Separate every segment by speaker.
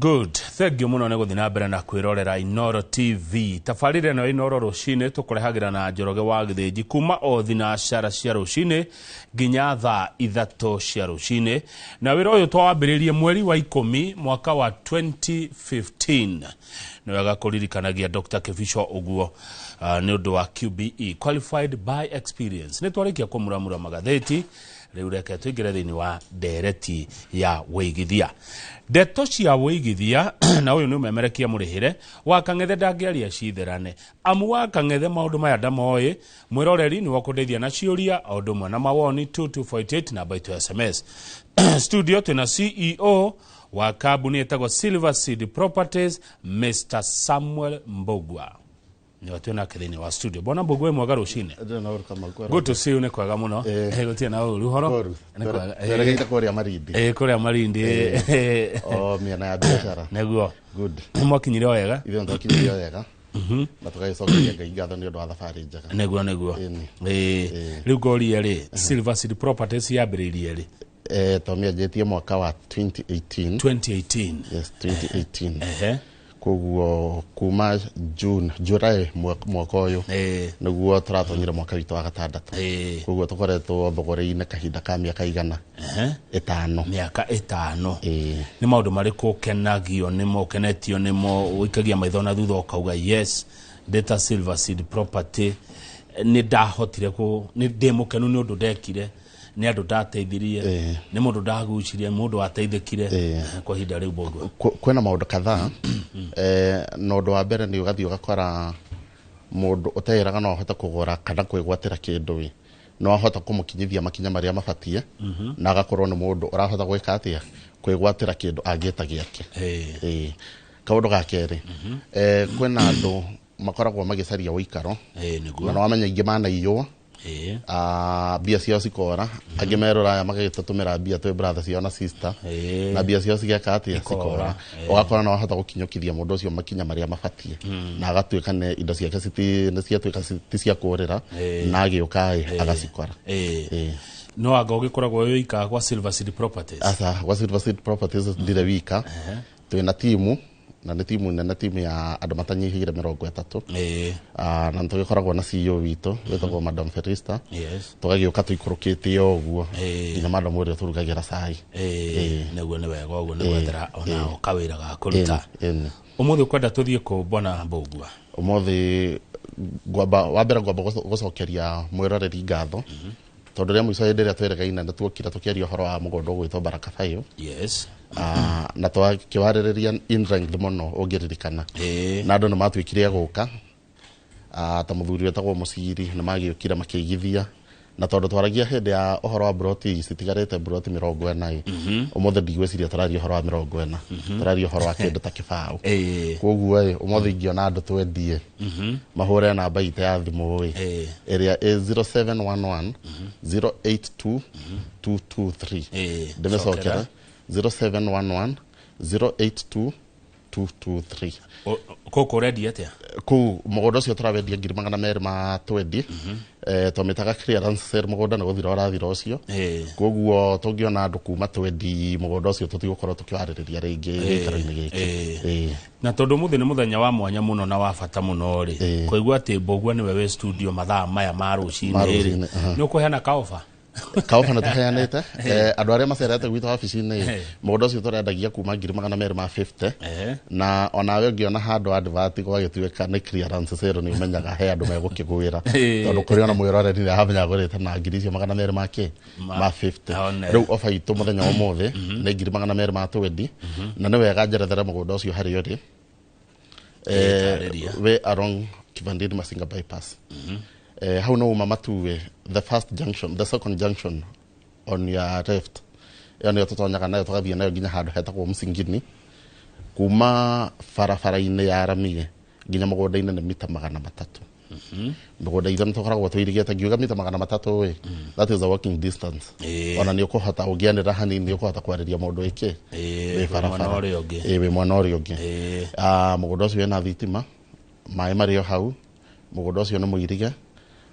Speaker 1: Good, thank you muno nĩ gũthiĩ na mbere na kwĩrorera Inoro TV. Tabarĩra ĩno ya Inoro rũcinĩ tũkũrehagĩra na Njoroge wa Gĩthĩnji kuma o thinacara cia rũcinĩ nginya thaa 3 cia rũcinĩ. Na wĩra ũyũ twawambĩrĩirie mweri wa 10 mwaka wa 2015. Nĩ wega kũririkanagia Dr. Kibicho ũguo nĩ ũndũ wa QBE, Qualified by Experience. Nĩ twarĩkia kũmuramura magathĩti, rĩu reke tũingĩre thĩinĩ wa ndereti ya wĩigithia. Ndeto cia wĩigithia na ũyũ nĩ ũmemerekia mũrĩhĩre wa Kang'ethe ndangĩaria citherane, amu wa Kang'ethe maũndũ maya ndamoĩ. Mwĩroreri nĩwe ũkũndeithia na ciũria o ũndũ ũmwe na mawoni 2248 namba itũ ya SMS. Studio twĩna CEO wa kambuni ĩtagwo Silver Seed Properties, Mr Samuel Mbugua. Nĩwe twĩ nake thĩinĩ wa studio. Bwana Mbugua, wĩ mwega rũcinĩ?
Speaker 2: Ndĩrĩ na ũru Kamau, kwĩra.
Speaker 1: Good to see you, nĩ kwega mũno. Gũtirĩ na ũru horo.
Speaker 2: Ũru.
Speaker 1: Nĩ kwega.
Speaker 2: Twerekeire kũrĩa Marindi.
Speaker 1: Kũrĩa Marindi.
Speaker 2: O mĩena ya biacara.
Speaker 1: Nĩguo.
Speaker 2: Good.
Speaker 1: Mwakinyire o wega?
Speaker 2: Ithuĩ nĩtwakinyire o wega. Na tũgagĩcokeria Ngai ngatho nĩ ũndũ wa thabarĩ njega.
Speaker 1: Nĩguo, nĩguo.
Speaker 2: Ĩni.
Speaker 1: Rĩu ngorie rĩ, Silver Seed Properties yambĩrĩirie rĩ?
Speaker 2: Twamĩanjĩtie mwaka wa 2018.
Speaker 1: 2018.
Speaker 2: Yes, 2018. Koguo kuma June, July mwaka ũyũ nĩguo tũratonyire mwaka witũ wa gatandatũ. Koguo tũkoretwo thogora-inĩ kahinda ka mĩaka igana 5.
Speaker 1: Mĩaka 5. Nĩ maũndũ marĩkũ ũkenagio nĩmo, ũkenetio nĩmo, ũikagia maitho na thutha ũkauga yes, ndĩta Silver Seed Property nĩ ndahotire kũ, nĩ ndĩ mũkenu nĩ ũndũ ndekire, nĩ andũ ndateithirie, nĩ mũndũ ndagucirie, mũndũ wateithĩkire kwa ihinda rĩu Mbugua?
Speaker 2: Kwĩna maũndũ kadhaa. Na ũndũ wa mbere nĩ ũgathiĩ ũgakora mũndũ ũteĩraga no ahote kũgũra kana kwĩgwatĩra kĩndũ ĩ, no ahota kũmũkinyithia makinya marĩa mabatiĩ, na agakorwo nĩ mũndũ ũrahota gwĩka atĩa, kwĩgwatĩra kĩndũ angĩta gĩake. Kaũndũ ga kerĩ, kwĩna andũ makoragwo magĩcaria ũikaro.
Speaker 1: Nĩguo.
Speaker 2: Na nĩwamenya aingĩ manaiywo. Mbia ciao cikora, angĩ me rũraya magagĩtũtũmĩra mbia twĩ brother ciao na sister. Na mbia ciao cigeka atĩa?
Speaker 1: Ikora.
Speaker 2: Cikora. Ũgakora no wahota gũkinyũkithia mũndũ ũcio makinya marĩa mabatiĩ. Na agatuĩka nĩ indo ciake nĩ ciatuĩka ti cia kũrĩra, na agĩũka ĩ, agacikora.
Speaker 1: No anga ũgĩkoragwo wĩ wika gwa Silver Seed Properties?
Speaker 2: Aca, gwa Silver Seed Properties ndirĩ wika. Twĩna timu, na nĩ timu nene, timu ya andũ matanyihĩire 30. Na nĩtũgĩkoragwo na CEO witũ wĩtagwo Madam Felista. Tũgagĩũka tũikũrũkĩte o ũguo nginya madam ũrĩa ũtũrugagĩra cai.
Speaker 1: Nĩguo, nĩ wega ũguo, nĩ gwethera onao kawĩra ga kũruta. Ũmũthĩ ũkwenda tũthiĩ kũ, Bwana Mbugua?
Speaker 2: Ũmũthĩ ngwamba, wa mbere ngwamba gũcokeria mwĩroreri ngatho, tondũ rĩa mũico hĩndĩ ĩrĩa tweregaine nĩ tuokire tũkĩaria ũhoro wa mũgũnda ũgwĩtwo Baraka 5. Na twakĩwarĩrĩria in length mũno ũngĩririkana. Na andũ nĩ matuĩkire a gũka. Ta mũthuri wĩtagwo Mũciri nĩ magĩũkire makĩigithia, na tondũ twaragia hĩndĩ ya ũhoro wa broti citigarĩte broti 40 ĩ, ũmũthĩ ndigwĩciria tũraria ũhoro wa 40, tũraria ũhoro wa kĩndũ ta 0. Koguo ĩ, ũmũthĩ ingĩona andũ twendie, mahũre namba itũ ya thimũ ĩ, ĩrĩa ĩ 0711 082 223. Ndĩmĩcokere, 0711 082 223.
Speaker 1: Kũkũ ũrendia atĩa?
Speaker 2: Kũu mũgũnda ũcio tũrawendia ngiri magana merĩ ma twendi. Twamĩtaga clearance sale, mũgũnda nĩ gũthira ũrathira ũcio. Koguo tũngĩona andũ kuma twendi mũgũnda ũcio, tũtigũkorwo tũkĩwarĩrĩria rĩngĩ gĩikaro-inĩ gĩkĩ.
Speaker 1: Na tondũ ũmũthĩ nĩ mũthenya wa mwanya mũno na wa bata mũno rĩ, kũigua atĩ Mbugua nĩwe wĩ studio mathaa maya ma rũcinĩ
Speaker 2: Ma
Speaker 1: rĩ,
Speaker 2: rũcinĩ, aha.
Speaker 1: nĩ ũkũheana kaoba?
Speaker 2: Kaoba nĩ tũheanĩte. Andũ arĩa macerete gwitũ wabici-inĩ, mũgũnda ũcio tũrendagia kuma ngiri magana merĩ ma 50. Na onawe ũngĩona handũ advert gwagĩtuĩka nĩ clearance sale, nĩ ũmenyaga he andũ megũkĩgwĩra. Tondũ kũrĩ ona mwĩroreri nĩ aramenya agũrĩte na ngiri icio magana merĩ ma kĩ? Ma 50.
Speaker 1: One.
Speaker 2: Rĩu ofa itũ mũthenya wa ũmũthĩ nĩ ngiri magana merĩ ma twendi. Na nĩ wega njerethere mũgũnda ũcio harĩa ũrĩ.
Speaker 1: Tarĩria.
Speaker 2: Wĩ along Kivandini Masinga bypass. Hau no uma Matuwe, the first junction, the second junction on your left, ĩyo nĩyo tũtonyaga nayo tũgathiĩ nayo nginya handũ hetagwo Msingini. Kuma barabara-inĩ ya ramie nginya mũgũnda-inĩ nĩ mita 300. Mĩgũnda itũ nĩ tũkoragwo tũirigĩte, ngiuga mita 300 ĩ, that is a walking distance. Ona nĩ ũkũhota ũngĩanĩra hanini, nĩ ũkũhota kwarĩria mũndũ ĩkĩ wĩ
Speaker 1: wĩ mwena
Speaker 2: barabara.
Speaker 1: Ũrĩa ũngĩ.
Speaker 2: Wĩ mwena ũrĩa ũngĩ. Mũgũnda ũcio wĩna thitima, maĩ marĩ o hau, mũgũnda ũcio nĩ mũirige,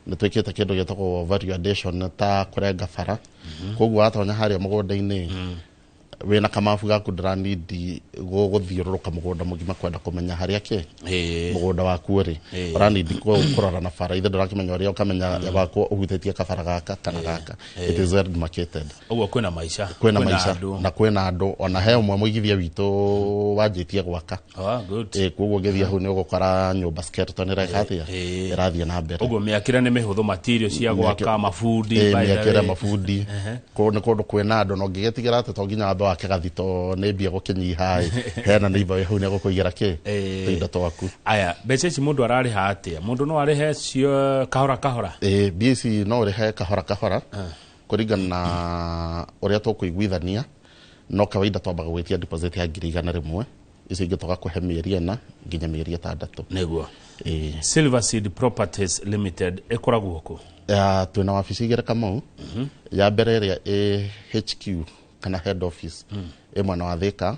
Speaker 2: nĩ twĩkĩte kĩndũ gĩtagwo value addition ta kũrenga bara, koguo watonya harĩa mũgũnda-inĩ. Wĩna kamabu gaku ndĩranindi gũthiũrũrũka mũgũnda mũgima kwenda kũmenya harĩa kĩ mũgũnda waku ũrĩ. Ũranindi kũrora na bara ithe ndũrakĩmenya ũrĩa ũkamenya wakwo ũhutĩtie kabara gaka kana gaka. It is well demarcated.
Speaker 1: Ũguo kwĩna maica.
Speaker 2: Kwĩna maica na kwĩna andũ ona he ũmwe mũigithia witũ wanjĩtie gwaka.
Speaker 1: Good.
Speaker 2: Koguo ũngĩthiĩ hau nĩ ũgũkora nyũmba skeleton ĩreka atĩa ĩrathiĩ na mbere.
Speaker 1: Ũguo mĩakĩre nĩ mĩhũthũ, material cia gwaka, mabundi,
Speaker 2: mĩakĩre mabundi. Nĩ kũndũ kwĩna andũ na ũngĩgĩtigĩra atĩ to nginya wambe wake gathito nĩ mbia gũkĩnyiha hena neighbor wĩ hau nĩ egũkũigĩra kĩ tũindo twaku.
Speaker 1: Aya, mbeca ici mũndũ ararĩha atĩa? Mũndũ no arĩhe cio kahora kahora?
Speaker 2: Mbia ici no ũrĩhe kahora kahora kũringana na ũrĩa tũkũiguithania, no kawaida twambaga gwĩtia deposit ya 100,000, icio ingĩ tũgakũhe mĩeri 4 nginya mĩeri 6.
Speaker 1: Nĩguo. Silver Seed Properties Limited ĩkoragwo kũ?
Speaker 2: Twĩna wabici igĩrĩ Kamau. Ya mbere ĩrĩa ĩ HQ kana head office ĩ mwena wa Thika,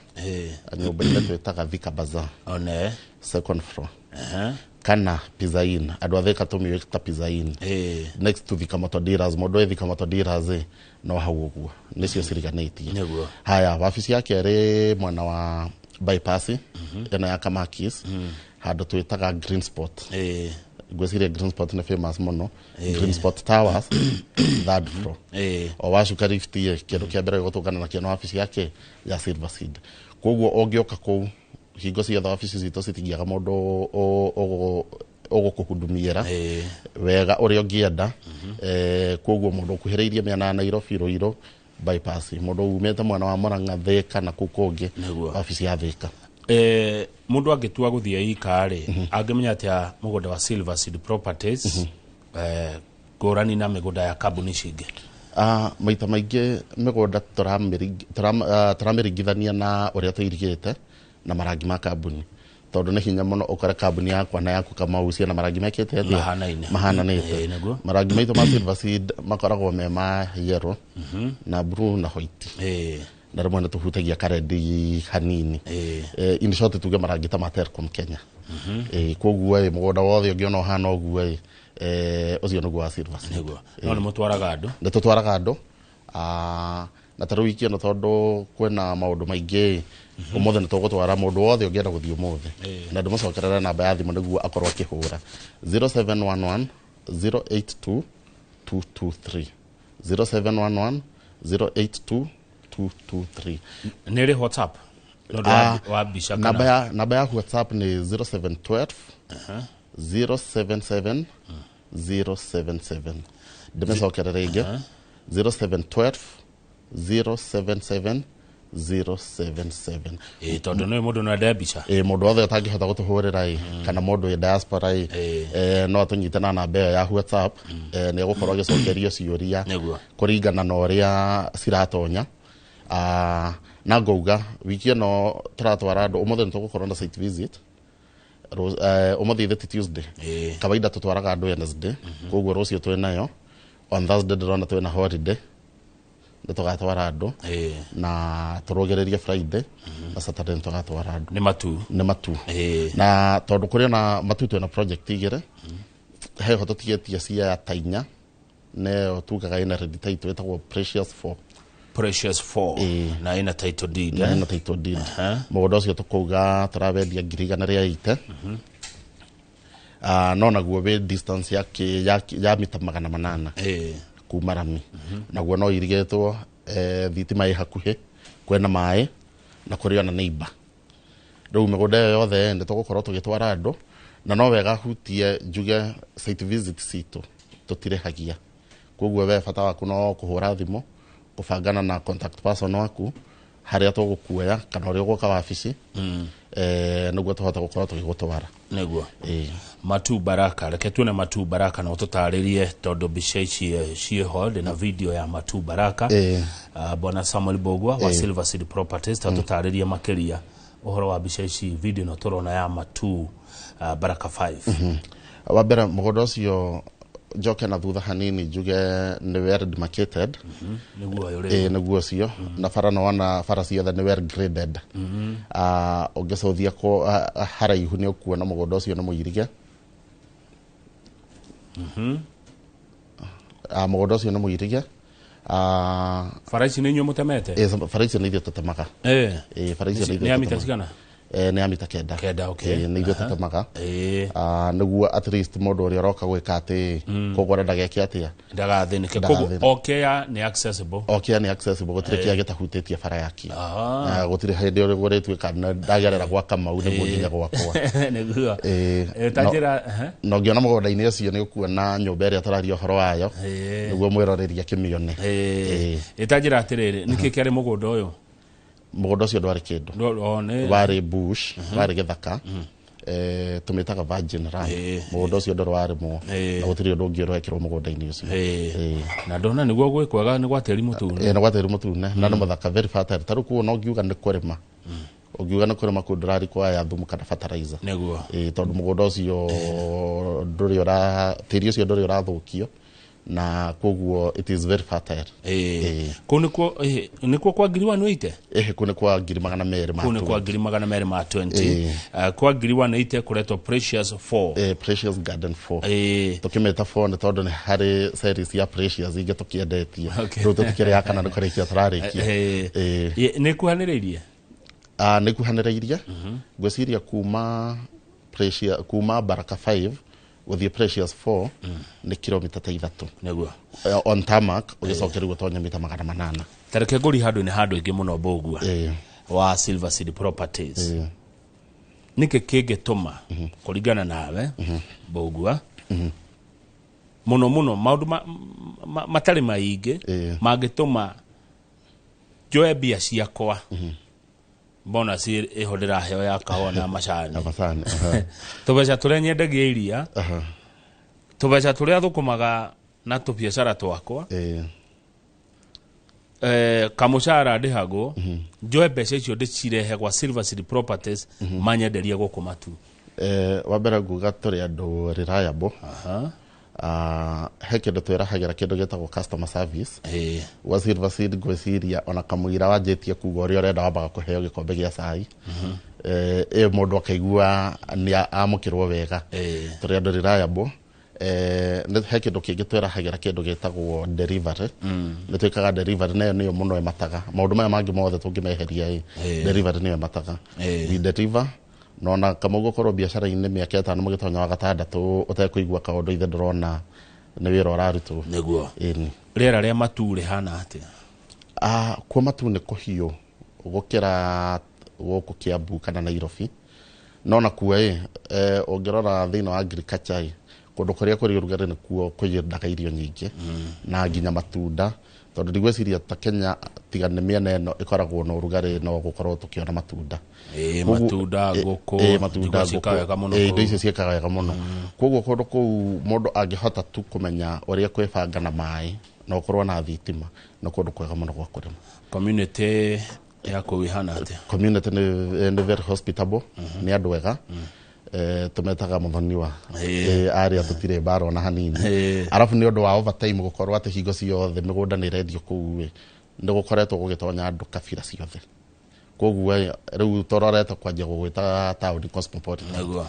Speaker 2: nyũmba-inĩ twĩtaga Thika Bazaar.
Speaker 1: One.
Speaker 2: Second floor. Kana Pizza Inn, andũ a Thika tũmĩũĩ ta Pizza Inn. Next to Thika Motor Dealers, mũndũ wĩ Thika Motor Dealers no hau ũguo nĩcio ciriganĩtie.
Speaker 1: Nĩguo.
Speaker 2: Haya, wabici ya kerĩ mwena wa bypass ĩno ya Kamakis, handũ twĩtaga Green Spot. Ngwĩciria Green Spot nĩ famous mũno. Green Spot Towers, third floor. O wacuka lift kĩndũ kĩa mbere gũtũngana nakĩo nĩ wabici yake ya Silver Seed. Koguo ũngĩũka kũu hingo ciothe wabici citũ citingĩaga mũndũ ũgũkũhudumiĩra wega ũrĩa ũngĩenda. Koguo mũndũ ũkuhĩrĩirie mĩena ya Nairobi, Ruiru, bypass, mũndũ umĩte mwena wa Murang'a, Thika na kũu kũngĩ, wabici ya Thika.
Speaker 1: Mũndũ angĩtua gũthiĩ ika rĩ, angĩmenya atĩa mũgũnda wa Silver Seed Properties ngũrani na mĩgũnda ya kambuni cingĩ?
Speaker 2: Maita maingĩ mĩgũnda tũramĩringithania na ũrĩa tũirigĩte na marangi ma kambuni, tondũ nĩ hinya mũno ũkore kambuni yakwa na yaku Kamau ciĩna marangi mekĩte atĩa? Mahananĩte. Marangi maitũ ma Silver Seed makoragwo me ma yellow na blue na white. Na rĩmwe nĩ tũhutagia karedi hanini. In short tuge marangi ta ma Telcom Kenya. Koguo mũgũnda wothe ũngĩona ũhana ũguo ũcio nĩguo wa Silver Seed.
Speaker 1: Nĩguo. No nĩ mũtwaraga andũ?
Speaker 2: Nĩ tũtwaraga andũ. Na ta rĩu wiki ĩno tondũ kwĩna maũndũ maingĩ, ũmũthĩ nĩ tũgũtwara mũndũ wothe ũngĩenda gũthiĩ ũmũthĩ. Na ndĩmũcokerere namba ya thimũ nĩguo akorwo akĩhũra 0711 082 223, 0711 082 223.
Speaker 1: Nĩ ĩrĩ WhatsApp? Wa mbica
Speaker 2: kana? Namba ya WhatsApp nĩ 0712 077 077. Ndĩmĩcokerere rĩngĩ 0712 077 077.
Speaker 1: Tondũ nĩ mũndũ no ende mbica.
Speaker 2: Mũndũ wothe ũtangĩhota gũtũhũrĩra kana mũndũ wĩ diaspora no atũnyite na namba ĩyo ya WhatsApp, nĩ egũkorwo agĩcokerio ciũria kũringana na ũrĩa ciratonya. Na ngauga wiki ĩno tũratwara andũ ũmũthĩ nĩ tũgũkorwo na site visit. Ũmũthĩ ithe ti Tuesday. Kawaida tũtwaraga andũ Wednesday, koguo rũciũ twĩnayo. On Thursday ndĩrona twĩna holiday, nĩ tũgatwara andũ na tũrũgĩrĩrie Friday na Saturday nĩ tũgatwara andũ.
Speaker 1: Nĩ matu.
Speaker 2: Nĩ matu. Na tondũ kũrĩ na matu twĩna project igĩrĩ, he ho tũtigĩtie cia ta inya, nĩyo tugaga ĩna ready title ĩtagwo Precious 4.
Speaker 1: Precious 4 na ĩna title deed.
Speaker 2: Na ĩna title deed. Mũgũnda ũcio tũkauga tũrawendia 180,000. No naguo wĩ distance ya mita 800 kuma rami. Naguo no irigĩtwo thitima ĩ hakuhĩ, kwĩna maĩ na kũrĩ ona neighbor. Rĩu mĩgũnda ĩyo yothe nĩ tũgũkorwo tũgĩtwara andũ, na no wega hutie njuge site visit citũ tũtirĩhagia. Koguo we bata waku no kũhũra thimũ, kũbangana na contact person waku harĩa tũgũkuoya kana ũrĩa ũgũka wabici, nĩguo tũhote gũkorwo tũgĩgũtwara.
Speaker 1: Nĩguo. Matu Baraka, reke tuone Matu Baraka na ũtũtarĩrie tondũ mbica ici ciĩho, ndĩna video ya Matu Baraka. Bwana Samuel Mbugua wa Silver Seed Properties tatũtarĩrie makĩria ũhoro wa mbica ici, video ĩno tũrona ya Matu Baraka 5.
Speaker 2: Wa mbere mũgũnda ũcio njoke na thutha hanini njuge nĩ well demarcated.
Speaker 1: Nĩguo ũyũ rĩu.
Speaker 2: Nĩguo ũcio. Na bara no wona bara ciothe nĩ well graded. Ũngĩcũthia haraihu nĩ ũkuona mũgũnda ũcio nĩ mũirige. Mũgũnda ũcio nĩ mũirige.
Speaker 1: Bara ici nĩ inyuĩ mũtemete?
Speaker 2: Bara icio nĩ ithuĩ tũtemaga. Bara icio nĩ ithuĩ
Speaker 1: Nĩ ya mita
Speaker 2: tũtemaga.
Speaker 1: cigana?
Speaker 2: Nĩ ya mita 9.
Speaker 1: 9, okay.
Speaker 2: Nĩ ithuĩ tũtemaga. Nĩguo at least mũndũ ũrĩa ũroka gwĩka atĩ kũgũra ndageke atĩa,
Speaker 1: ndagathĩnĩke.
Speaker 2: Ndagathĩnĩke.
Speaker 1: Koguo okea nĩ accessible.
Speaker 2: Okea nĩ accessible, gũtirĩ kĩa gĩtahutĩtie bara yakio. Gũtirĩ hĩndĩ ũrĩa gũrĩtuĩka ndagerera gwa Kamau nĩguo nginya gwakwa.
Speaker 1: Nĩguo. Ta njĩra,
Speaker 2: Na ũngĩona mũgũnda-inĩ ũcio nĩ ũkuona nyũmba ĩrĩa tũraria ũhoro wayo, nĩguo mwĩroreri akĩmĩone.
Speaker 1: Ta njĩra atĩrĩrĩ, nĩkĩ kĩarĩ mũgũnda ũyũ?
Speaker 2: Mũgũnda ũcio ndwarĩ kĩndũ. Warĩ bush, warĩ gĩthaka. Tũmĩtaga virgin land. Mũgũnda ũcio ndũrĩ warĩmwo, na gũtirĩ ũndũ ũngĩ ũrekĩrwo mũgũnda-inĩ ũcio.
Speaker 1: Na ndona nĩguo gwĩ kwega, nĩ gwa tĩri mũtune.
Speaker 2: Nĩ gwa tĩri mũtune, na nĩ mũthaka, very fertile. Ta rĩu kuo no ngiuga nĩ kũrĩma, ũngiuga nĩ kũrĩma kũu ndũrarĩ thumu kana fertilizer. Tondũ mũgũnda ũcio ndũrĩ ũra tĩri ũcio ndũrĩ ũrathũkio, na koguo it is very fertile.
Speaker 1: Kũu nĩkuo kwa 180,000?
Speaker 2: Kũu nĩ kwa 200,000 ma
Speaker 1: Kũu nĩ kwa 200,000 ma 20. Kwa 180,000 kũretwo Precious 4.
Speaker 2: Precious Garden 4. Tũkĩmĩta 4 nĩ tondũ nĩ harĩ series ya Precious ingĩ tũkĩendetie. Rĩu tũtikĩrĩ ya kana nĩ kũrĩkia tũrarĩkia.
Speaker 1: Nĩ kuhanĩrĩirie?
Speaker 2: Nĩ kuhanĩrĩirie. Ngwĩciria kuma Precious, kuma Baraka 5 gũthiĩ Precious 4 nĩ kilomita ta 3.
Speaker 1: Nĩguo.
Speaker 2: On tarmac ũgĩcokeria gũtonya mita 800.
Speaker 1: Tareke ngũri handũ-inĩ handũ ingĩ mũno, Mbũgua wa Silver Seed Properties. Nĩkĩ kĩngĩtũma kũringana nawe, Mbũgua, mũno mũno maũndũ matarĩ maingĩ mangĩtũma njoe mbia ciakwa, bonus ĩho ndĩraheo ya kahũa na macani,
Speaker 2: Na macani.
Speaker 1: Tũbeca tũrĩa nyendagia iria, tũbeca tũrĩa thũkũmaga na tũbiacara twakwa, kamũcara ndĩhagwo, njoe mbeca icio ndĩcirehe gwa Silver Seed Properties manyenderie gũkũ Matu?
Speaker 2: Wa mbere nguga tũrĩ andũ reliable. He kĩndũ twĩrahagĩra, kĩndũ gĩtagwo customer service. Gwa Silver Seed ngwĩciria ona kamũira wanjĩtie kuga ũrĩa ũrenda, wambaga kũheo gĩkombe gĩa cai, ĩ mũndũ akaigua nĩ amũkĩrwo wega. Tũrĩ andũ reliable. He kĩndũ kĩngĩ twĩrahagĩra, kĩndũ gĩtagwo delivery. Nĩ twĩkaga delivery, nayo nĩyo mũno ĩmataga maũndũ maya mangĩ mothe tũngĩmeheria ĩ, delivery nĩyo ĩmataga. We deliver, nona kama ũgũkorwo biacara-inĩ mĩaka 5 mũgĩtonya wa gatandatũ ũtekũigua kaũndũ, ithe ndũrona nĩ wĩra ũrarutwo.
Speaker 1: Nĩguo.
Speaker 2: Ĩni.
Speaker 1: Rĩera rĩa Matu rĩhana atĩa?
Speaker 2: Kuo Matu nĩ kũhiũ gũkĩra gũkũ Kiambu kana Nairobi, no nakuo ĩ, ũngĩrora thĩinĩ wa agriculture ĩ, kũndũ kũrĩa kũrĩ ũrugarĩ nĩkuo kũyendaga irio nyingĩ na nginya matunda, tondũ ndigwĩciria ta Kenya tiga nĩ mĩena ĩno ĩkoragwo na ũrugarĩ no gũkorwo tũkĩona matunda.
Speaker 1: Matunda, ngũkũ,
Speaker 2: matunda,
Speaker 1: njũgũ ciĩkaga
Speaker 2: ngũkũ.
Speaker 1: wega mũno
Speaker 2: Indo
Speaker 1: kũu.
Speaker 2: icio ciĩkaga wega mũno. Koguo kũndũ kũu mũndũ angĩhota tu kũmenya ũrĩa kwĩbanga na maĩ na ũkorwo na thitima, nĩ kũndũ kwega mũno gwa kũrĩma.
Speaker 1: Community ya kũu ĩhana atĩa?
Speaker 2: Community nĩ very hospitable, nĩ andũ ega. Tũmetaga mũthoniwa. Arĩa tũtirĩ mbara ona hanini. Arabu nĩ ũndũ wa overtime gũkorwo atĩ hingo ciothe mĩgũnda nĩ ĩrendio kũu ĩ, nĩ gũkoretwo gũgĩtonya andũ kabira ciothe, koguo rĩu tũrorete kwanjia gũgwĩta taũni cosmopolitan.
Speaker 1: Nĩguo.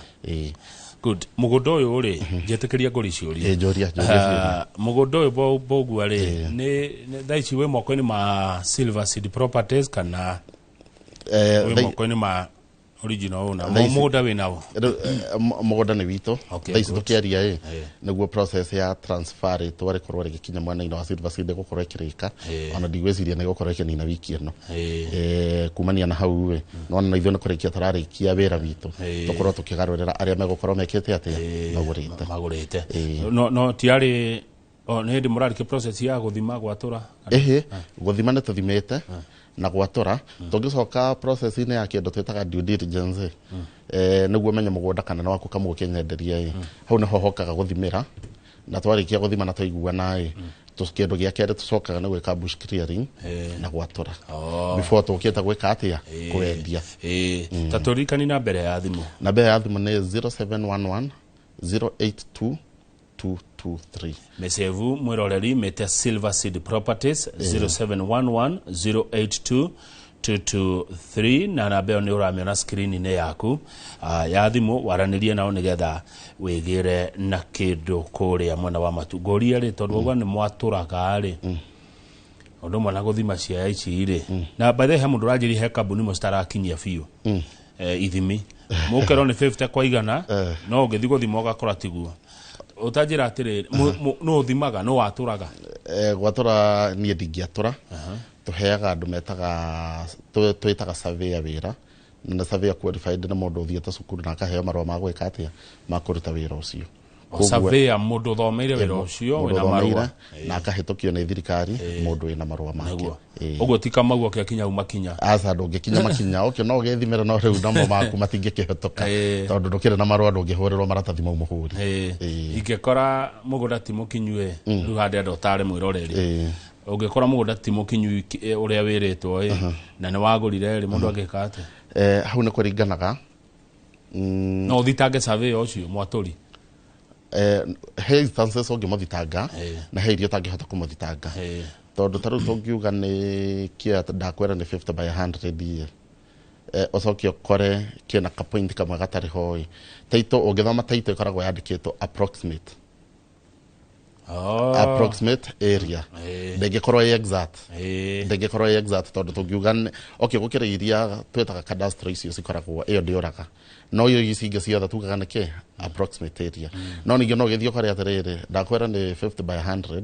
Speaker 1: Good. Mũgũnda ũyũ rĩ, njĩtĩkĩria ngũri ciũria.
Speaker 2: Njũria, njũria ciũria.
Speaker 1: Mũgũnda ũyũ Mbũgua rĩ, nĩ thaa ici wĩ moko-inĩ ma Silver Seed Properties kana wĩ moko-inĩ ma original owner?
Speaker 2: Thaa ici-
Speaker 1: Mũgũnda wĩ nao?
Speaker 2: Rĩu, mũgũnda nĩ witũ. Thaa ici tũkĩaria ĩ, nĩguo process ya transfer rĩtwa rĩkorwo rĩgĩkinya mwena-inĩ wa Silver Seed gũkorwo ĩkĩrĩka. Ona ndigwĩciria nĩ gũkorwo ĩkĩnina wiki ĩno. Kumania na hau ĩ, nona na ithuĩ nĩ kũrĩkia tũrarĩkia wĩra witũ, tũkorwo tũkĩgarũrĩra arĩa megũkorwo mekĩte atĩa, magũrĩte.
Speaker 1: Magũrĩte. No tiarĩ o nĩ hĩndĩ mũrarĩkia process ya gũthima, gwatũra?
Speaker 2: Ĩhĩ, gũthima nĩ tũthimĩte na gwatũra. Tũngĩcoka process-inĩ ya kĩndũ twĩtaga due diligence ĩ, nĩguo menye mũgũnda kana nĩ waku kamwe ũkĩnyenderia ĩ, hau nĩho hokaga gũthimĩra, na twarĩkia gũthima na twaiguana ĩ, kĩndũ gĩa kerĩ tũcokaga nĩ gwĩka bush clearing na gwatũra before tũkĩte gwĩka atĩa, kwendia.
Speaker 1: Ta tũririkani na mbere ya thimũ.
Speaker 2: Namba ya thimũ nĩ 0711 082 223.
Speaker 1: Mecevu mwĩroreri, mĩte Silver Seed Properties 0711 082 223, na namba ĩyo nĩ ũramĩona screen-inĩ yaku ya thimũ. Waranĩrie nao nĩgetha wĩgĩre na kĩndũ kũrĩa mwena wa Matu. Ngũrie rĩ, tondũ wauga nĩ mwatũraga rĩ, Ũndũ ũmwe na gũthima ciaya ici rĩ, na by the way he mũndũ ũranjĩria he kambuni imwe citarakinyia biũ ithimi, mũkerwo nĩ 50 kwa igana, no ũngĩthiĩ gũthima ũgakora tiguo. Ũtanjĩra atĩrĩrĩ, nũ ũthimaga, nũ watũraga?
Speaker 2: Gwatũra niĩ ndingĩatũra. Tũheaga andũ metaga twĩtaga surveyor wĩra, na nĩ surveyor qualified, nĩ mũndũ ũthiĩte cukuru na akaheo marũa ma gwĩka atĩa, ma kũruta wĩra ũcio.
Speaker 1: Surveyor mũndũ ũthomeire wĩra ũcio,
Speaker 2: mũndũ
Speaker 1: wĩna
Speaker 2: ũthomeire
Speaker 1: marũa
Speaker 2: na akahĩtũkio nĩ thirikari, mũndũ wĩna marũa make.
Speaker 1: Nĩguo. Ũguo ti Kamau ũkĩakinya au makinya.
Speaker 2: Aca, ndũngĩkinya makinya. Okay, no ũgĩthimĩra, no rĩu namo maku matingĩkĩhĩtũka tondũ ndũkĩrĩ na marũa, ndũngĩhũrĩrwo maratathi mau mũhũri.
Speaker 1: Ingĩkora mũgũnda ti mũkinyu ĩ, rĩu haha ndĩrenda ũtare mwĩroreri, ũngĩkora mũgũnda ti mũkinyu ũrĩa wĩrĩtwo ĩ, na nĩ wagũrire rĩ, mũndũ angĩka atĩa?
Speaker 2: Hau nĩ kũringanaga.
Speaker 1: No ũthitange surveyor ũcio mwatũri?
Speaker 2: He instances ũngĩmũthitanga na he iria ũtangĩhota kũmũthitanga, tondũ ta rĩu tũngiuga nĩ kĩa ndakwĩra nĩ 50 by 100 ĩ, ũcoke ũkore kĩna ka point kamwe gatarĩ ho ĩ, title, ũngĩthoma title ĩkoragwo yandĩkĩtwo approximate. Approximate area ndĩngĩkorwo ĩ exact. Ndĩngĩkorwo ĩ exact tondũ tũngiuga okay, gũkĩrĩ iria twĩtaga cadastre, icio cikoragwo ĩyo ndĩũraga, no iyo ici ingĩ ciothe tugaga nĩ kĩ approximate area. No ningĩ no ũgĩthiĩ ũkore atĩrĩrĩ, ndakwĩra nĩ 50 by 100,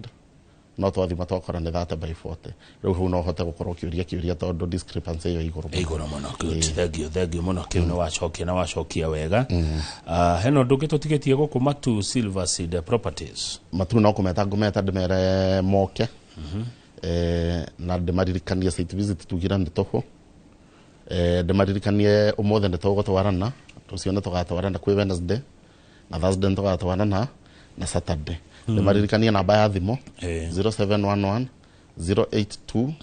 Speaker 2: no twathima twakora nĩ 30 by 40. Rĩu hau no ũhote gũkorwo ũkĩũria kĩũria tondũ discrepancy ĩyo igũrũ mũno.
Speaker 1: Igũrũ mũno. Good, thank you, thank you mũno. Kĩu nĩ wacokia na wacokia wega. Hena ũndũ ũngĩ tũtigĩtie gũkũ Matu Silver Seed Properties?
Speaker 2: Matu no kũmeta ngũmeta ndĩmere moke, na ndĩmaririkanie site visit tugire nĩ tũhũ. Ndĩmaririkanie ũmũthĩ nĩ tũgũtwarana, rũciũ nĩ tũgatwarana kwĩ Wednesday na Thursday nĩ tũgatwarana na Saturday. Ndĩmaririkanie namba ya thimũ 0711 082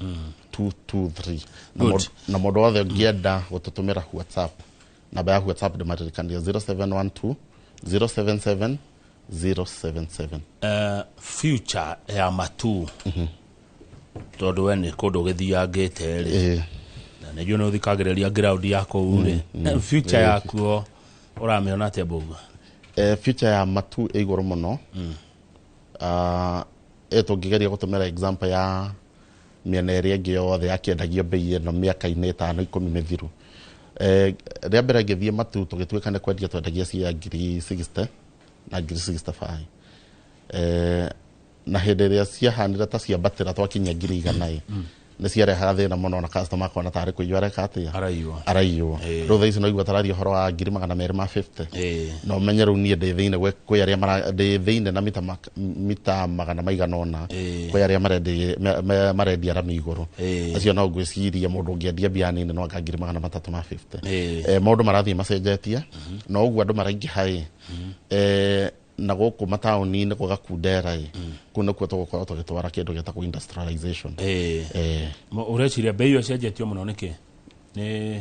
Speaker 2: 223. Na
Speaker 1: Good.
Speaker 2: Na mũndũ wothe ũngĩenda gũtũtũmĩra WhatsApp, namba ya WhatsApp ndĩmaririkanie 0712 077 077.
Speaker 1: Future ya Matu, tondũ we nĩ kũndũ ũgĩthiangĩte rĩ, na nĩnjũĩ nĩ ũthikagĩrĩria ground ya kũu rĩ, future yakuo ũramĩona atĩa, Mbũgua?
Speaker 2: Future ya Matu ĩ igũrũ mũno. Tũngĩgeria gũtũmĩra example ya mĩena ĩrĩa ĩngĩ yothe yakĩendagio bei ĩno mĩaka-inĩ 5, 10 mĩthiru. Rĩa mbere ngĩthiĩ Matu, tũgĩtuĩka nĩ kwendia twendagia cia ngiri 60 na ngiri 65. Na hĩndĩ ĩrĩa ciahanire ta ciambatĩra twakinyia 100,000 ĩ, nĩ ciarehaga thĩna mũno na customer akona tarĩ kũiywo areka atĩa,
Speaker 1: Araiywo.
Speaker 2: Araiywo. Rĩu thaa ici no igua tararia ũhoro wa 250,000. Na ũmenye rĩu niĩ ndĩ thĩinĩ kwĩ arĩa ndĩ thĩinĩ na mita magana maigana ũna. Kwĩ arĩa marendia rami igũrũ. Acio no ngwĩciria mũndũ ũngĩendia mbia nini no anga 350,000. Maũndũ marathiĩ macenjetie na ũguo andũ maraingĩha ĩ, na gũkũ mataũni-inĩ gũgakundera ĩ, kũu nĩkuo tũgũkorwo tũgĩtwara kĩndũ gĩtagwo industrialization.
Speaker 1: Ũreciria bei ĩyo ĩcenjetio mũno nĩkĩ? Nĩ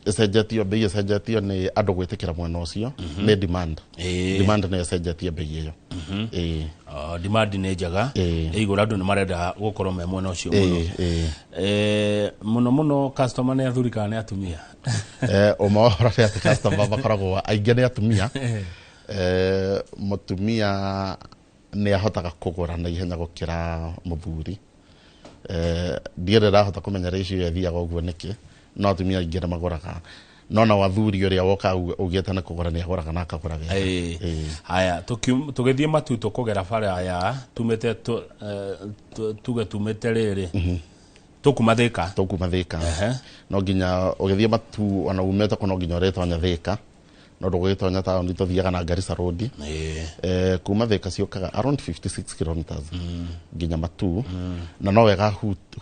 Speaker 2: Ĩcenjetio, bei ĩcenjetio nĩ andũ gwĩtĩkĩra mwena ũcio, nĩ demand. Demand nĩyo ĩcenjetie bei ĩyo.
Speaker 1: Oh, demand nĩ njega, ĩ igũrũ, andũ nĩ marenda gũkorwo me mwena ũcio mũno. Mũno mũno customer nĩ athuri kana nĩ atumia?
Speaker 2: Ũma wa ũhoro nĩ atĩ customer makoragwo aingĩ nĩ atumia. Mũtumia nĩ ahotaga kũgũra na ihenya gũkĩra mũthuri. Ndiĩrĩ ndahota kũmenya ratio ĩyo ĩthiaga ũguo nĩkĩ, no atumia aingĩ nĩ magũraga, no nao athuri ũrĩa woka augĩte nĩ kũgũra nĩ agũraga na akagũra wega.
Speaker 1: Haya, tũgĩthiĩ Matu tũkũgera bara ya tumĩte tuge tumĩte rĩrĩ, tũkuma Thĩka.
Speaker 2: Tũkuma Thĩka. No nginya ũgĩthiĩ Matu ona umĩte kũ, no nginya ũrĩtonya Thĩka, no ndũgũgĩtonya taũni, tũthiaga na Garissa Road. Kuma Thĩka ciũkaga around 56 kilometers nginya Matu, na no wega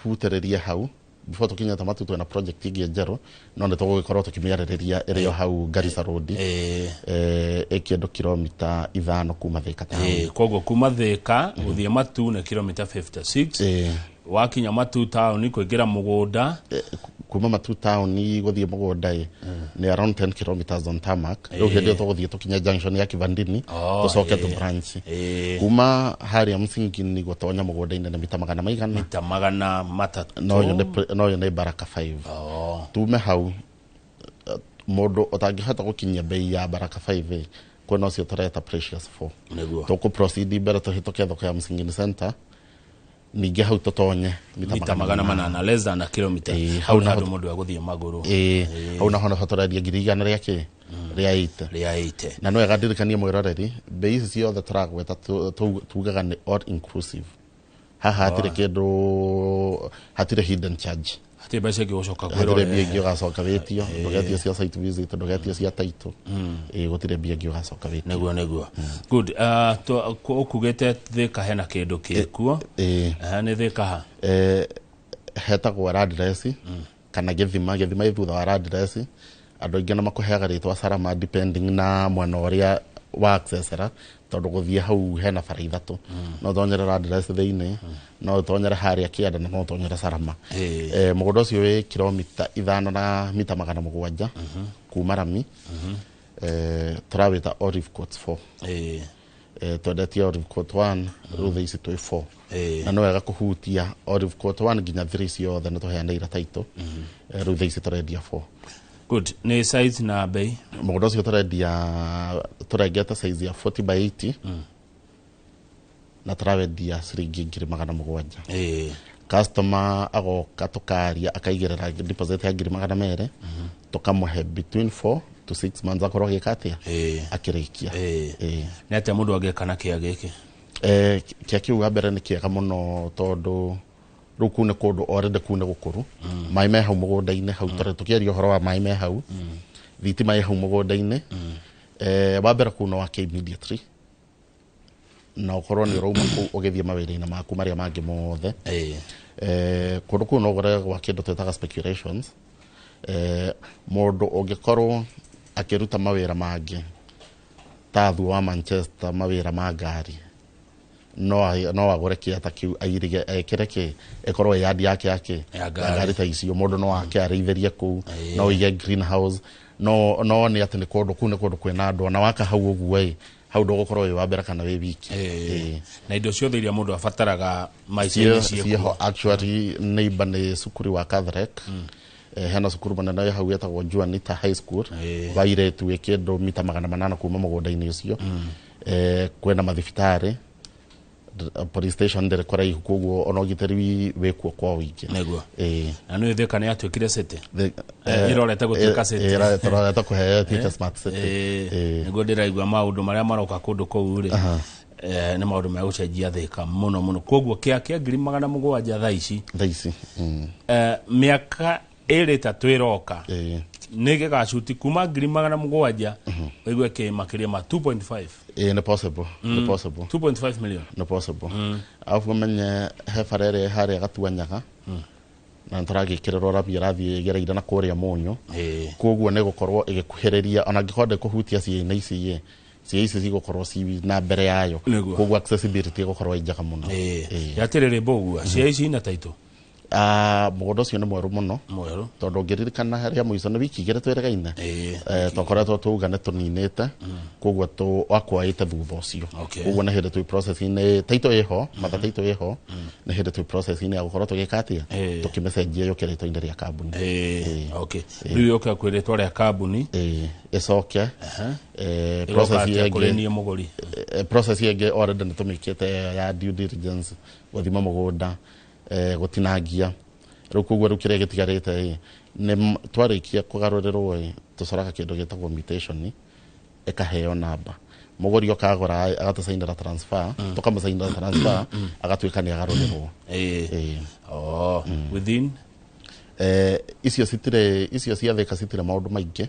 Speaker 2: hutĩrĩrie hau before tũkinyĩte Matu twĩna project ĩngĩ njerũ, no nĩ tũgũgĩkorwo tũkĩmĩarĩrĩria ĩrĩ o hau Garissa Road. Ĩ kĩndũ kilomita 5 kuma Thĩka taũni.
Speaker 1: Koguo kuma Thĩka gũthiĩ Matu nĩ kilomita 56. Wakinya Matu taũni kũingĩra mũgũnda?
Speaker 2: Kuma Matu taũni gũthiĩ mũgũnda ĩ nĩ around 10 kilometers on tarmac. Rĩu hĩndĩ ĩyo tũgũthiĩ tũkinye junction ya Kivandini, tũcoke tũ branch kuma harĩa msingi gũtonya mũgũnda-inĩ nĩ mita magana maigana?
Speaker 1: Mita 300.
Speaker 2: No ũyũ nĩ Baraka 5. Tume hau, mũndũ ũtangĩhota gũkinyia bei ya Baraka 5 ĩ, kwĩna ũcio tũreta Precious 4. Tũkũ proceed mbere tũhĩtũke thoko ya Msingini Center. Ningĩ hau tũtonye
Speaker 1: mita 800, less than a kilometer. Hau nĩ handũ mũndũ egũthiĩ magũrũ.
Speaker 2: Hau naho naho tũrendia 100,000 rĩa kĩ rĩa 80.
Speaker 1: Rĩa 80.
Speaker 2: Na no wega ndirikanie mwĩroreri, mbei ici ciothe tũragweta tugaga nĩ all inclusive. Haha hatirĩ kĩndũ, hatirĩ hidden charge.
Speaker 1: Hatirĩ mbeca ingĩ gũcoka
Speaker 2: hatirĩ
Speaker 1: kwĩrorera.
Speaker 2: Mbia ingĩ ũgacoka wĩtio, ndũgetio cia site visit, ndũgetio cia title. Gũtirĩ mbia ingĩ ũgacoka wĩtio.
Speaker 1: Nĩguo. Good. Ũkugĩte Thĩka hena kĩndũ kĩkuo. Nĩ Thĩka ha?
Speaker 2: Hetagwo Landress kana gĩthima ĩ thutha wa Landress. Andũ aingĩ na makũheaga rĩtwa Salama depending na mwena ũrĩa wa accessera, tondũ gũthiĩ hau hena bara ithatũ. No ũtonyere Landress thĩinĩ, no ũtonyere harĩa kĩanda, na no ũtonyere Salama. Mũgũnda ũcio wĩ kilomita 5 na mita 700 kuma rami. Tũrawĩta Olive Court 4. Twendetie Olive Court 1, rĩu thaa ici twĩ 4. Na nĩ wega kũhutia Olive Court 1 nginya 3 ciothe nĩ tũheanĩire title. Rĩu thaa ici tũrendia 4.
Speaker 1: Good. Nĩ size na bei?
Speaker 2: Mũgũnda ũcio tũrendia tũrengete size ya 40 by 80 na tũrawendia ciringi 700,000. Customer agoka tũkaria akaigĩrĩra deposit ya 200,000, tũkamũhe between 4 to 6 months akorwo agĩka atĩa, akĩrĩkia.
Speaker 1: Nĩ atĩa mũndũ angĩka na kĩa gĩkĩ?
Speaker 2: Kĩa kĩu wa mbere nĩ kĩega mũno tondũ rĩu kũu nĩ kũndũ already kũu nĩ gũkũrũ. Maĩ me hau mũgũnda-inĩ hau, tũrĩ tũkĩaria ũhoro wa maĩ me hau, thitima ĩ hau mũgũnda-inĩ. Wa mbere kũu no wake immediately, na ũkorwo nĩ ũrauma kũu ũgĩthiĩ mawĩra-inĩ maku marĩa mangĩ mothe. Kũndũ kũu no ũgũre gwa kĩndũ twĩtaga speculations. Mũndũ ũngĩkorwo akĩruta mawĩra mangĩ ta thu wa Manchester, mawĩra ma ngari, no agũre kĩata kĩu airige ekĩre kĩ ĩkorwo ĩ yard yake yake
Speaker 1: Ya ngari.
Speaker 2: Ngari ta icio mũndũ no ake arĩithĩrie kũu, no ũige greenhouse, no nĩ atĩ nĩ kũndũ kũu nĩ kũndũ kwĩna andũ, ona waka hau ũguo ĩ hau ndũgũkorwo wĩ wa mbere kana wĩ wiki.
Speaker 1: Na indo ciothe iria mũndũ abataraga maica-inĩ
Speaker 2: ciĩho.
Speaker 1: Ciĩkuo.
Speaker 2: Actually neighbor nĩ cukuru wa Catholic. Hena cukuru mũnene wĩ hau wĩtagwo Juanita High School wa airĩtu wĩ kĩndũ mita 800 kuma mũgũnda-inĩ ũcio. Kwĩna mathibitarĩ, police station ndĩrĩ kũraihu, koguo ona ũgitĩri wĩkuo kwa ũingĩ.
Speaker 1: Nĩguo. Na nĩ Thĩka nĩ yatuĩkire city. Ĩrorete gũtuĩka city.
Speaker 2: Ĩrorete kũheo ĩtuĩke smart city.
Speaker 1: Nĩguo ndĩraigua maũndũ marĩa maroka kũndũ kũu rĩ, nĩ maũndũ megũcenjia Thĩka mũno mũno. Koguo kĩa 700,000 thaa ici.
Speaker 2: Thaa ici.
Speaker 1: Mĩaka ĩrĩ ĩtatũ ĩroka nĩ gĩgacuti kuma 700,000 ũigue kĩ makĩria ma 2.5.
Speaker 2: Nĩ possible, nĩ possible.
Speaker 1: 2.5 million.
Speaker 2: Nĩ possible. Arabu ũmenye he bara ĩrĩa harĩa Gatuanyaga na nĩtũragĩkĩrĩrwo rami ĩrathiĩ ĩgereire na kũrĩa Mũnyũ. Koguo nĩ gũkorwo ĩgĩkuhĩrĩria, ona angĩkorwo ndĩkũhutia ciĩ-inĩ ici ĩ, ciĩ ici cigũkorwo ci na mbere yayo. Koguo accessibility ĩgũkorwo ĩ njega mũno.
Speaker 1: Atĩrĩrĩ Mbũgua, cia ici ina title?
Speaker 2: Mũgũnda ũcio nĩ mwerũ mũno.
Speaker 1: Mwerũ.
Speaker 2: Tondũ ũngĩririkana harĩa mũico nĩ wiki igĩrĩ twĩrĩgaine. Twakoretwo tuga nĩ tũninĩte, koguo wakwaĩte thutha ũcio. Koguo nĩ hĩndĩ twĩ process-inĩ, title ĩho, matha title ĩho, nĩ hĩndĩ twĩ process-inĩ ya gũkorwo tũgĩka atĩa? Tũkĩmĩcenjia yũke rĩtwa-inĩ rĩa kambuni.
Speaker 1: Rĩu yũke kwĩ rĩtwa rĩa kambuni.
Speaker 2: Ĩcoke.
Speaker 1: Ĩgoka
Speaker 2: Process
Speaker 1: atĩa
Speaker 2: ĩngĩ
Speaker 1: kũrĩ niĩ mũgũri?
Speaker 2: Process ĩngĩ already nĩ tũmĩkĩte ya due diligence, gũthima mũgũnda, gũtinangia. Rĩu koguo rĩu kĩrĩa gĩtigarĩte ĩ, nĩ twarĩkia kũgarũrĩrwo ĩ, tũcoraga kĩndũ gĩtagwo mutation, ĩkaheo namba. Mũgũri oka agũra agatũcainĩra transfer, tũkamũcainĩra transfer, agatuĩka nĩ agarũrĩrwo.
Speaker 1: Within?
Speaker 2: Icio citirĩ, icio cia Thĩka citirĩ maũndũ maingĩ.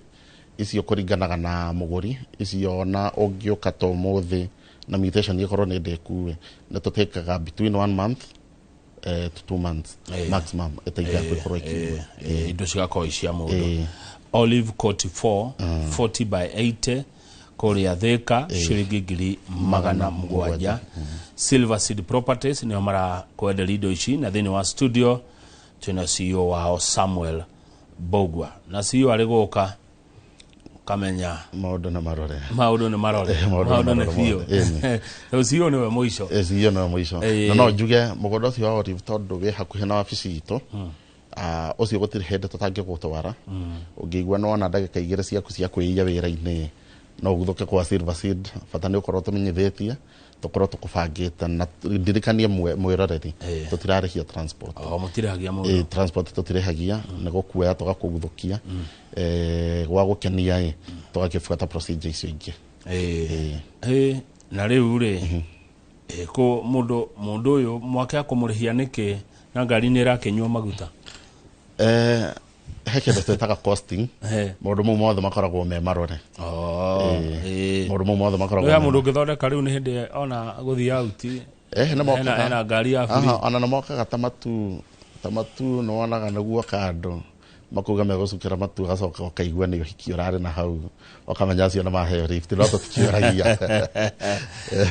Speaker 2: Icio kũringanaga na mũgũri, icio na ũngĩũka ta ũmũthĩ na mutation ĩkorwo nĩ ndĩku ĩ, nĩ tũtĩkaga between 1 month to 2 months maximum ĩteithia gũkorwo ĩkiuma.
Speaker 1: Indo cigakorwo ici cia mũndũ. Olive Court 4, 40 by 80 kũrĩa Thĩka, ciringi 700,000. Silver Seed Properties nĩo marakwenderia indo ici, na thĩinĩ wa studio twĩna CEO wao Samuel Mbũgua. Na CEO arĩ gũka kamenya
Speaker 2: maũndũ nĩ marore.
Speaker 1: Maũndũ nĩ marore.
Speaker 2: Maũndũ nĩ
Speaker 1: Maũndũ nĩ
Speaker 2: marore
Speaker 1: biũ.
Speaker 2: mothe.
Speaker 1: Rĩu CEO nĩwe mũico.
Speaker 2: CEO nĩwe mũico. Na no njuge mũgũnda ũcio wa Olive tondũ wĩ hakuhĩ na wabici itũ, ũcio gũtirĩ hĩndĩ tũtangĩgũtwara. Ũngĩigua nĩ wona ndagĩka igĩrĩ ciaku cia kwĩiya wĩra-inĩ, no ũguthũke kwa Silver Seed, bata nĩ ũkorwo tũmenyithĩtie, Tũkorwo tũkũbangĩte na ndirikanie mwĩroreri, tũtirarĩhia transport.
Speaker 1: O mũtirĩhagia mũndũ?
Speaker 2: Transport tũtirĩhagia, nĩ gũkuoya tũgakũguthũkia, gwa gũkenia ĩ tũgakĩbuata procedure icio ingĩ.
Speaker 1: Na rĩu rĩ, kũ mũndũ ũyũ mwake akũmũrĩhia nĩkĩ na ngari nĩ ĩrakĩnyua maguta?
Speaker 2: He kĩndũ twĩtaga costing. Maũndũ mau mothe makoragwo me marore. Maũndũ mau mothe makoragwo
Speaker 1: Rĩu mũndũ ũngĩthondeka rĩu nĩ hĩndĩ ona gũthiĩ out.
Speaker 2: Nĩ mokaga.
Speaker 1: Hena ngari ya free.
Speaker 2: Aha, ona nĩ mokaga ta matu nĩ wonaga nĩguo kando makuga megũcukĩra matu, agacoka ũkaigua nĩ ũhiki ũrarĩ na hau, ũkamenya acio nĩ maheo lift, no tũtikĩũragia.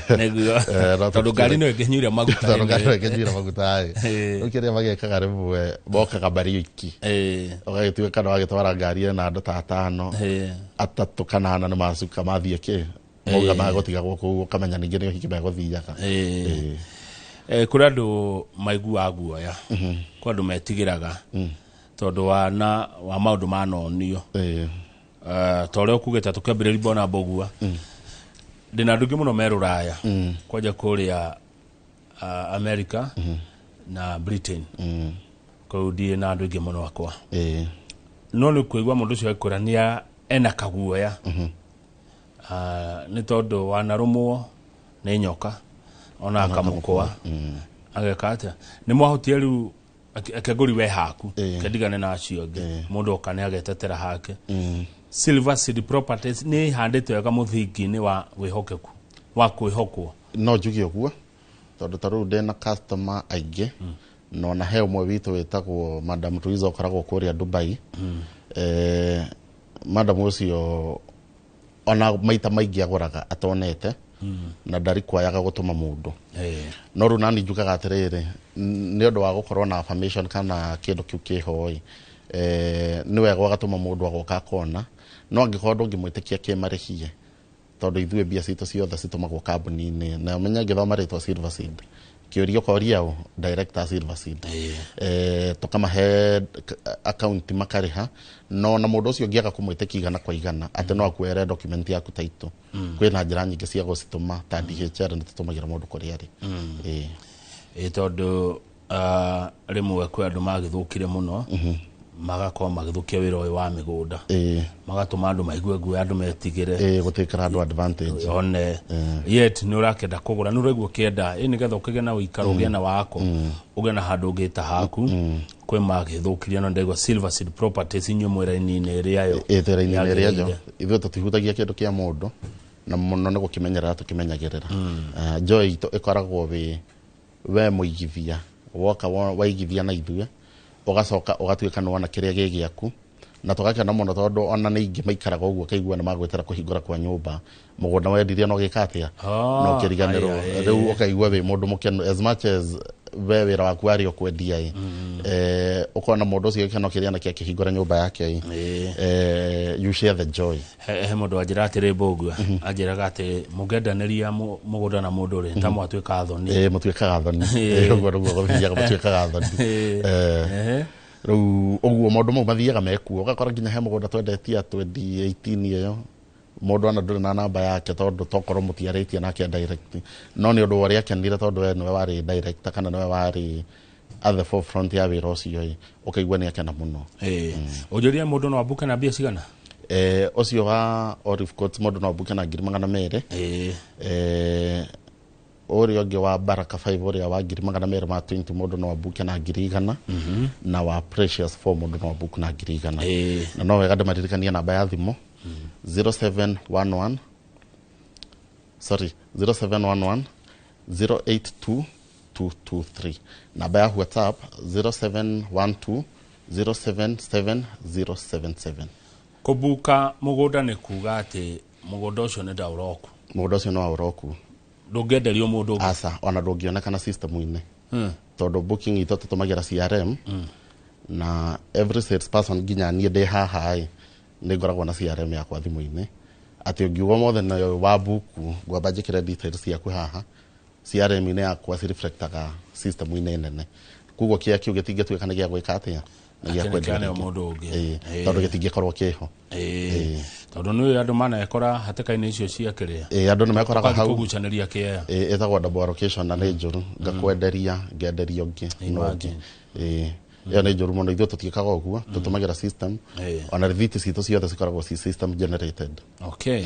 Speaker 1: Nĩguo.
Speaker 2: No
Speaker 1: tondũ ngari no ĩngĩnyuire maguta.
Speaker 2: Tondũ ngari no ĩngĩnyuire maguta ĩ. Rĩu kĩrĩa magĩkaga rĩmwe mokaga marĩ oiki, ũgagĩtuĩka nĩ wagĩtwara ngari ĩna andũ ta atano, atatũ kana ana nĩ macuka mathiĩ kĩ mauga magũtigagwo kũu, ũkamenya ningĩ nĩ ũhiki megũthiaga.
Speaker 1: Kũrĩ andũ maiguaga guoya, kwĩ andũ metigĩraga tondũ wa na wa maũndũ manonio. Ta ũrĩa ũkugĩte tũkĩambĩrĩria mbona mbũgua, ndĩna andũ aingĩ mũno me rũraya, kwanja kũrĩa America na Britain. Kũu ndiĩ na andũ aingĩ mũno akwa, no nĩ kũigua mũndũ ũcio agĩkwĩra nĩ ena kaguoya, nĩ tondũ wanarũmwo nĩ nyoka ona akamũkũa ageka atĩa. Nĩ mwahotire rĩu akengũri we haku kendigane na acio angĩ, mũndũ oka nĩ agetetera hake. Silver Seed Properties nĩ ĩhandĩte wega mũthingi-inĩ wa wĩhokeku wa kwĩhokwo.
Speaker 2: No njuge ũguo tondũ ta rĩu ndĩna customer aingĩ, na ona he ũmwe witũ wĩtagwo Madam Luiza ũkoragwo kũrĩa Dubai. Madam ũcio ona maita maingĩ agũraga atonete na ndarikwayaga gũtũma mũndũ. No rĩu nani njugaga atĩrĩrĩ, nĩ ũndũ wa gũkorwo na affirmation kana kĩndũ kĩu kĩho ĩ, nĩ wega ũgatũma mũndũ agoka akona, no angĩkorwo ndũngĩmwĩtĩkia kĩmarĩhie, tondũ ithuĩ mbia citũ ciothe citũmagwo kambuni-inĩ, na ũmenye ngĩthoma rĩtwa Silver Seed, kĩũria ũkoria ũ director Silver Seed. Tũkamahe account makarĩha, no na mũndũ ũcio ũngĩaga kũmwĩtĩkia igana kwa igana atĩ no akuoere document yaku taitũ, kwĩna njĩra nyingĩ cia gũcitũma ta DHL, nĩ tũtũmagĩra mũndũ kũrĩa arĩ.
Speaker 1: Ĩ tondũ rĩmwe kwĩ andũ magĩthũkire mũno, magakorwo magĩthũkia wĩra ũyũ wa mĩgũnda, magatũma andũ maigue guoya, andũ metigĩre.
Speaker 2: Gũtĩkĩra andũ advantage.
Speaker 1: One yet nĩ ũrakĩenda kũgũra, nĩ ũraigua ũkĩenda ĩ nĩgetha ũkĩgĩe na ũikaro, ũgĩe na wako, ũgĩe na handũ ũngĩta haku. Kwĩ magĩthũkirie, no ndaigua Silver Seed Properties inyuĩ mwĩra-inĩ ĩrĩa yo
Speaker 2: Ĩ twĩra-inĩ ĩrĩa njo
Speaker 1: yagĩrĩire.
Speaker 2: Ithuĩ tũtihutagia kĩndũ kĩa mũndũ na mũno nĩ gũkĩmenyerera tũkĩmenyagĩrĩra. Joy itũ ĩkoragwo wĩ we mũigithia woka waigithia na ithuĩ, ũgacoka ũgatuĩka nĩ wona kĩrĩa gĩ gĩaku, na tũgakena mũno tondũ ona nĩ ingĩ maikaraga ũguo kaigua nĩ magwĩtĩra kũhingũra kwa nyũmba mũgũnda wendirie no gĩka atĩa, no kĩriganĩrwo. Rĩu ũkaigua wĩ mũndũ mũkenu as much as we wĩra waku warĩ o kwendia ĩ, ũkona mũndũ ũcio gĩkeno kĩrĩa nakĩo akĩhingũra nyũmba yake ĩ, you share the joy.
Speaker 1: He mũndũ anjĩra atĩrĩ, mbũgua anjĩraga atĩ mũngĩendanĩria mũgũnda na mũndũ rĩ, ta mwatuĩka thoni.
Speaker 2: Mũtuĩkaga thoni. Ũguo nĩguo gũthiaga, mũtuĩkaga thoni. Rĩu ũguo maũndũ mau mathiaga mekuo, ũgakora nginya he mũgũnda twendetie 2018 ĩyo, mũndũ ona ndũrĩ na namba yake tondũ tokorwo mũtiarĩtie nake direct, no nĩ ũndũ wa ũrĩa akenire tondũ we nĩwe warĩ director kana nĩwe warĩ at the forefront ya wĩra ũcio ĩ, ũkaigua nĩ akena mũno.
Speaker 1: Ũnjũrie mũndũ no ambuke na mbia cigana?
Speaker 2: Ũcio wa Olive Court mũndũ no ambuke na 200,000. Ũrĩa ũngĩ wa Baraka 5, ũrĩa wa 220,000, mũndũ no ambuke na 100,000, na wa Precious 4 mũndũ no ambuke na 100,000. Na no wega ndĩmaririkanie namba ya thimũ 0711, sorry, 0711 082 223, namba ya WhatsApp 0712 077 077.
Speaker 1: Kũbuka mũgũnda nĩ kuga atĩ mũgũnda ũcio nĩ ndaũroku?
Speaker 2: Mũgũnda ũcio no waũroku.
Speaker 1: Ndũngĩenderio mũndũ ũngĩ?
Speaker 2: Aca, ona ndũngĩonekana system-inĩ, tondũ booking itũ tũtũmagĩra CRM, na every salesperson nginya niĩ ndĩ haha ĩ nĩ ngoragwo na CRM yakwa thimũ-inĩ, atĩ ũngiuga mothe na wa buku ngwamba njĩkĩre details ciaku haha CRM-inĩ yakwa, cireflectaga system-inĩ nene, koguo kĩa kĩu gĩtingĩtuĩka nĩ gĩa gwĩka atĩa. Nĩ gĩa
Speaker 1: Atĩ nĩ
Speaker 2: kwendio
Speaker 1: kĩaneo
Speaker 2: rĩngĩ.
Speaker 1: mũndũ ũngĩ.
Speaker 2: Ĩĩ,
Speaker 1: Ĩĩ.
Speaker 2: tondũ gĩtingĩkorwo kĩho.
Speaker 1: Ĩĩ, tondũ nĩ andũ manekora hatĩka-inĩ icio cia kĩrĩa.
Speaker 2: Ĩĩ, andũ nĩ mekoraga hau.
Speaker 1: Kũgucanĩria kĩea.
Speaker 2: Ĩĩ, ĩtagwo double allocation na nĩ njũru, ngakwenderia, ngenderia ũngĩ na ũngĩ.
Speaker 1: Imagine.
Speaker 2: Ĩĩ, ĩyo nĩ njũru mũno. Ithuĩ tũtiĩkaga ũguo, tũtũmagĩra system. Ona rithiti citũ ciothe cikoragwo ci system generated.
Speaker 1: Okay,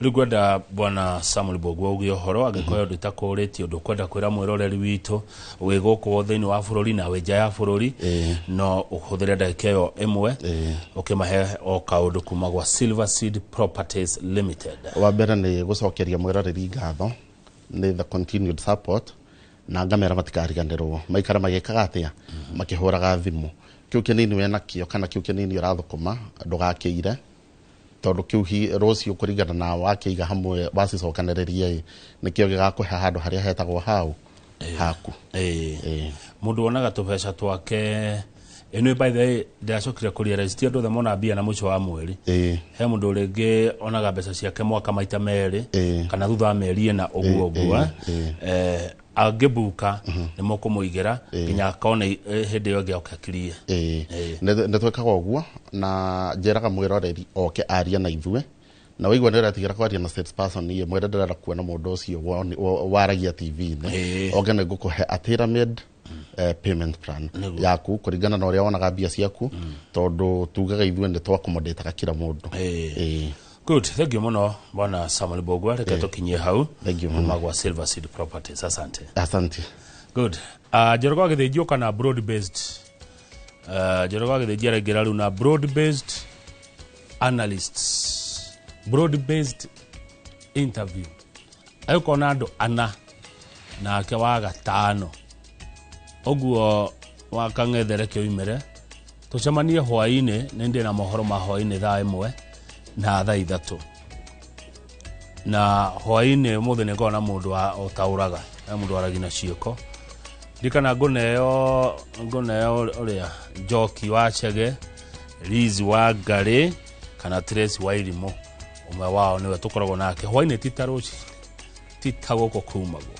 Speaker 1: rĩu ngwenda bwana Samuel Mbũgua uge ũhoro, angĩkorwo ũndũ itakũrĩtie, ũndũ ũkwenda kwĩra mwĩroreri witũ wĩ gũkũ thĩinĩ wa bũrũri na wĩ nja ya bũrũri, no ũhũthĩre ndagĩka ĩyo ĩmwe ũkĩmahe o kaũndũ kuma gwa Silver Seed Properties Limited.
Speaker 2: Wa mbere nĩ gũcokeria mwĩroreri ngatho nĩ the continued support, na ngamera matikariganĩrwo maikara magĩkaga atĩa, makĩhũraga thimũ. Kĩu kĩnini wĩna kĩo kana kĩu kĩnini ũrathũkũma, ndũgakĩire, tondũ kĩu rũciũ kũringana na wakĩiga hamwe wacicokanĩrĩria ĩ, nĩkĩo gĩgakũhe handũ harĩa hetagwo hau haku.
Speaker 1: Ĩĩ, mũndũ wonaga tũbeca twake ĩno, by the way, ndĩracokire kũrealize ti andũ othe mona mbia na mũico wa mweri. He mũndũ rĩngĩ onaga mbeca ciake mwaka maita merĩ kana thutha wa mĩeri ĩna ũguo ũguo. Angĩbuka nĩ mũkũmũigĩra nginya akona hĩndĩ ĩyo ĩngĩ oke akirie.
Speaker 2: Ĩĩ, nĩ twĩkaga ũguo, na njĩraga mwĩroreri oke arie na ithuĩ, na waigua nĩ ũretigĩra kwaria na salesperson ĩ, mwĩre ndĩrenda kuona mũndũ ũcio waragia TV-inĩ. Oke, nĩ ngũkũhe a tailor made payment plan yaku kũringana na ũrĩa wonaga mbia ciaku, tondũ tugaga ithuĩ nĩ twakomodĩtaga kila mũndũ. Ĩĩ.
Speaker 1: Good, thank you mũno bwana Samuel Mbũgua, reke tũkinyie hau.
Speaker 2: Thank you mũno.
Speaker 1: Kuma gwa Silver Seed Properties, asante.
Speaker 2: Asante.
Speaker 1: Good. Njoroge wa Gĩthĩnji ũka na broad based, Njoroge wa Gĩthĩnji araingĩra rĩu na broad based analysts, broad based interview, agĩkorwo na andũ ana nake wa gatano ũguo wa kang'ethere kĩoimĩre. Tũcemanie hwaĩ-inĩ, nĩ ndĩ na mohoro ma hwaĩ-inĩ thaa 1 na thaa 3 na hwaĩ-inĩ. Ũmũthĩ nĩ ngoragwo na mũndũ wa ũtaũraga, he mũndũ waragia na ciĩko. Ndikana ngũneo ũrĩa Njoki wa Chege, Liz wa Ngarĩ kana Tracy wa Irimũ, ũmwe wao nĩwe tũkoragwo nake hwaĩ-inĩ, ti ta rũci, ti ta gũkũ kumagwo.